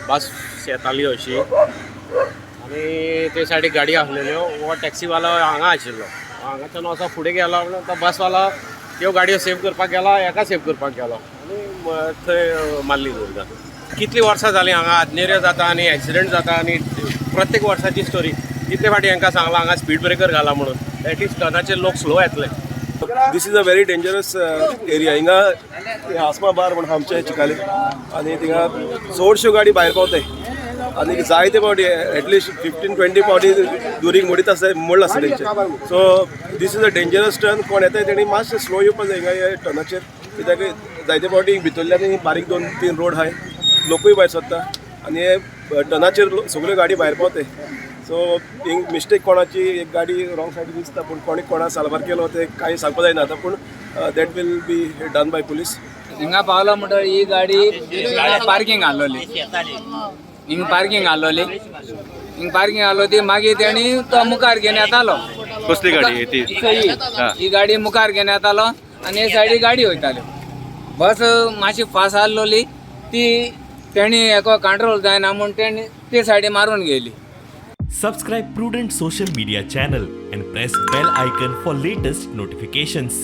बस येताली अशी आनी ते सायडीक गाडी आसलेल्यो. हो टॅक्सीवालो हांगा आशिल्लो. हांगाच्यान असो फुडें गेलो म्हणून तो बसवालो त्यो गाडयो सेव करपाक गेलो, हेका सेव करपाक गेलो आनी थंय मारली दुर्गा. कितलीं वर्सां जालीं हांगा आदनेऱ्यो जाता आनी एक्सिडंट जाता आनी प्रत्येक वर्साची स्टोरी. कितले फावटी हांकां सांगलां हांगा स्पीड ब्रेकर घाला म्हणून, एटलिस्ट टर्नाचेर लोक स्लो येतले. This is a very dangerous area. हिंगा हे आसमा बार म्हण आमचे चिकाले आनी थिंगा चडश्यो गाडी भायर पावताय आनी जायते फावटी एटलिस्ट 15-20 फावटी दुरीग मोडीत आसता, मोडला आसता तेंचे. So this is a dangerous turn. कोण येताय तेणी मातशें स्लो येवपा जाय हिंगा ह्या टर्नाचेर, कित्याक जायते फावटी भितरल्यान बारीक दोन तीन रोड आहाय, लोकूय भायर सरता आनी हे टर्नाचेर सगळ्यो गाडी भायर पावताय. सो हिंग मिस्टेक कोणाची एक गाडी रॉंग सायडीन दिसता, पूण कोणी कोणा साल्वार केलो ते कांय सांगपा जायना आतां, पूण that will be done by police. हिंगा पावलो म्हणटकीर ही गाडी पार्किंग आसलोली, हिंग पार्किंग आसलोली, हिंग पार्किंग आसलो ती. मागीर तेणी तो मुखार घेवन येतालो. कसली गाडी ती? ही ही गाडी मुखार घेवन येतालो आनी हे सायडी गाडी वयताल्यो. बस मातशी फास्ट आसलोली ती, तेणी हेका कंट्रोल जायना म्हूण तेणी ते सायडी मारून गेली. Subscribe Prudent Social Media channel and press bell icon for latest notifications.